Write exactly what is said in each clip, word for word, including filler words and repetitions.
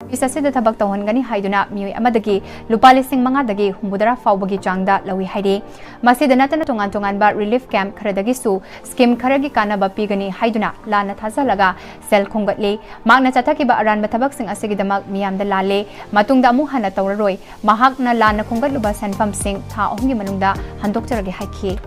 Office ꯑꯁꯤꯗ ꯊꯕꯛ ꯇꯧꯍꯟꯒꯅꯤ ꯍꯥꯏꯗꯨꯅ ꯃꯤꯑꯣꯏ ꯑꯃꯗꯒꯤ ꯂꯨꯄꯥ ꯂꯤꯁꯤꯡ ꯃꯉꯥꯗꯒꯤ ꯍꯨꯝꯐꯨꯇꯔꯥ ꯐꯥꯎꯕꯒꯤ ꯆꯥꯡꯗ ꯂꯧꯏ ꯍꯥꯏꯔꯤ꯫ ꯃꯁꯤꯗ ꯅꯠꯇꯅ ꯇꯣꯉꯥꯟ ꯇꯣꯉꯥꯟꯕ ꯔꯤꯂꯤꯐ ꯀꯦꯝꯞ ꯈꯔꯗꯒꯤꯁꯨ ꯁ꯭ꯀꯤꯝ ꯈꯔꯒꯤ ꯀꯥꯟꯅꯕ ꯄꯤꯒꯅꯤ ꯍꯥꯏꯗꯨꯅ ꯂꯥꯟꯅ ꯊꯥꯖꯍꯜꯂꯒ ꯁꯦꯜ ꯈꯣꯝꯒꯠꯂꯤ꯫ ꯃꯍꯥꯛꯅ ꯆꯠꯊꯈꯤꯕ ꯑꯔꯥꯟꯕ ꯊꯕꯛꯁꯤꯡ ꯑꯁꯤꯒꯤꯗꯃꯛ ꯃꯤꯌꯥꯝꯗ ꯂꯥꯜꯂꯦ꯫ ꯃꯇꯨꯡꯗ ꯑꯃꯨꯛ ꯍꯟꯅ ꯇꯧꯔꯔꯣꯏ꯫ ꯃꯍꯥꯛꯅ ꯂꯥꯟꯅ ꯈꯣꯝꯒꯠꯂꯨꯕ ꯁꯦꯟꯐꯝꯁꯤꯡ ꯊꯥ ꯑꯍꯨꯝꯒꯤ ꯃꯅꯨꯡꯗ ꯍꯟꯗꯣꯛꯆꯔꯒꯦ ꯍꯥꯏꯈꯤ꯫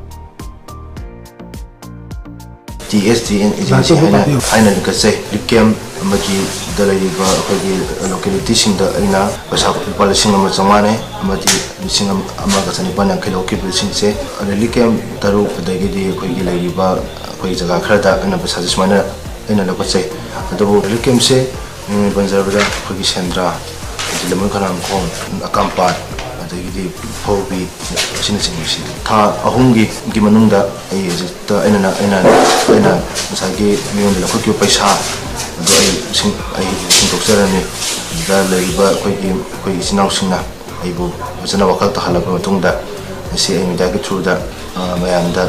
T S D N agency ꯍꯥꯏꯅ ꯍꯥꯏꯅ ꯂꯤꯡꯈꯠꯆꯩ꯫ ꯔꯤꯂꯤꯐ ꯀꯦꯝꯞ ꯑꯃꯒꯤꯗ ꯂꯩꯔꯤꯕ ꯑꯩꯈꯣꯏꯒꯤ ꯂꯣꯀꯦꯂꯤꯇꯤꯁꯤꯡꯗ ꯑꯩꯅ ꯄꯩꯁꯥ ꯂꯨꯄꯥ ꯂꯤꯁꯤꯡ ꯑꯃ ꯆꯥꯝꯃꯉꯥꯅꯦ ꯑꯃꯗꯤ ꯂꯤꯁꯤꯡ ꯑꯃꯒ ꯆꯅꯤꯄꯥꯟ ꯌꯥꯡꯈꯩ ꯂꯧꯈꯤꯕꯁꯤꯡꯁꯦ ꯔꯤꯂꯤꯐ ꯀꯦꯝꯞ ꯇꯔꯨꯛ, ꯑꯗꯒꯤꯗꯤ ꯑꯩꯈꯣꯏꯒꯤ ꯂꯩꯔꯤꯕ ꯑꯩꯈꯣꯏ ꯖꯒꯥ ꯈꯔꯗ ꯑꯩꯅ ꯄꯩꯁꯥꯁꯦ ꯁꯨꯃꯥꯏꯅ ꯑꯩꯅ ꯂꯧꯈꯠꯆꯩ꯫ ꯑꯗꯨꯕꯨ ꯔꯤꯂꯤꯐ ꯀꯦꯝꯞꯁꯦ ꯃꯤꯡ ꯑꯣꯏꯅ ꯄꯟꯖꯔꯕꯗ ꯑꯩꯈꯣꯏꯒꯤ ꯁꯦꯟꯗ꯭ꯔꯥ, ꯑꯗꯒꯤ ꯂꯝꯕꯣꯏ ꯈꯣꯡꯅꯥꯡꯈꯣꯡ, ꯑꯀꯥꯝꯄꯥꯠ, ꯑꯗꯒꯤꯗꯤ ꯐꯧꯕꯤ, ꯑꯁꯤꯅꯆꯤꯡꯕꯁꯤ ꯊꯥ ꯑꯍꯨꯝꯒꯤ ꯒꯤ ꯃꯅꯨꯡꯗ ꯑꯩ ꯍꯧꯖꯤꯛꯇ ꯑꯩꯅ ꯑꯩꯅ ꯑꯩꯅ ꯉꯁꯥꯏꯒꯤ ꯃꯤꯉꯣꯟꯗ ꯂꯧꯈꯠꯈꯤꯕ ꯄꯩꯁꯥ ꯑꯗꯨ ꯑꯩ ꯁꯤꯡ- ꯑꯩ ꯁꯤꯡꯗꯣꯛꯆꯔꯅꯤ꯫ ꯑꯗꯨꯗ ꯂꯩꯔꯤꯕ ꯑꯩꯈꯣꯏꯒꯤ ꯑꯩꯈꯣꯏꯒꯤ ꯏꯆꯤꯟ ꯏꯅꯥꯎꯁꯤꯡꯅ ꯑꯩꯕꯨ ꯐꯖꯅ ꯋꯥꯈꯜ ꯇꯥꯍꯜꯂꯕ ꯃꯇꯨꯡꯗ ꯉꯁꯤ ꯑꯩ ꯃꯤꯗꯤꯌꯥꯒꯤ ꯊ꯭ꯔꯨꯗ ꯃꯌꯥꯝꯗ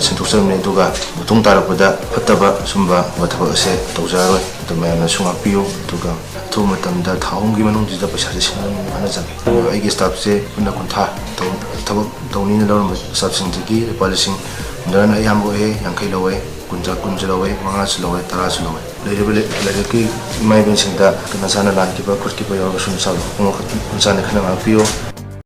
ꯁꯤꯟꯗꯣꯛꯆꯕꯅꯤ꯫ ꯑꯗꯨꯒ ꯃꯇꯨꯡ ꯇꯥꯔꯛꯄꯗ ꯐꯠꯇꯕ ꯁꯨꯝꯕ ꯊꯕꯛ ꯑꯁꯦ ꯇꯧꯖꯔꯔꯣꯏ꯫ ꯑꯗꯨ ꯃꯌꯥꯝꯅꯁꯨ ꯉꯥꯛꯄꯤꯌꯨ꯫ ꯑꯗꯨꯒ ꯑꯊꯨꯕ ꯃꯇꯝꯗ ꯊꯥ ꯑꯍꯨꯝꯒꯤ ꯃꯅꯨꯡꯁꯤꯗ ꯄꯩꯁꯥꯁꯦ ꯁꯤꯟꯅꯕ ꯍꯣꯠꯅꯖꯒꯦ꯫ ꯑꯗꯨꯒ ꯑꯩꯒꯤ ꯁ꯭ꯇꯥꯐꯁꯦ ꯄꯨꯟꯅ ꯀꯨꯟꯊ꯭ꯔꯥ ꯊꯕꯛ ꯇꯧꯅꯤꯅ ꯂꯧꯔꯝꯕ ꯁ꯭ꯇꯥꯐꯁꯤꯡꯗꯒꯤ ꯂꯨꯄꯥ ꯂꯤꯁꯤꯡ ꯍꯨꯝꯗ꯭ꯔꯥꯅ ꯑꯌꯥꯝꯕ ꯑꯣꯏꯌꯦ꯫ ꯌꯥꯡꯈꯩ ꯂꯧꯋꯦ, ꯀꯨꯟ ꯀꯨꯟꯁꯨ ꯂꯧꯋꯦ, ꯃꯉꯥꯁꯨ ꯂꯧꯋꯦ, ꯇꯔꯥꯁꯨ ꯂꯧꯋꯦ꯫ ꯂꯩꯔꯤꯕ ꯂꯥꯏꯔꯤꯛꯀꯤ ꯏꯃꯥ ꯏꯕꯦꯟꯁꯤꯡꯗ ꯅꯁꯥꯅ ꯂꯥꯟꯈꯤꯕ ꯈꯣꯠꯈꯤꯕ ꯌꯥꯎꯔꯒꯁꯨ ꯅꯁꯥꯗꯣ ꯃꯄꯨꯡ ꯃꯆꯥꯅ ꯈꯟꯅ ꯉꯥꯛꯄꯤꯌꯨ꯫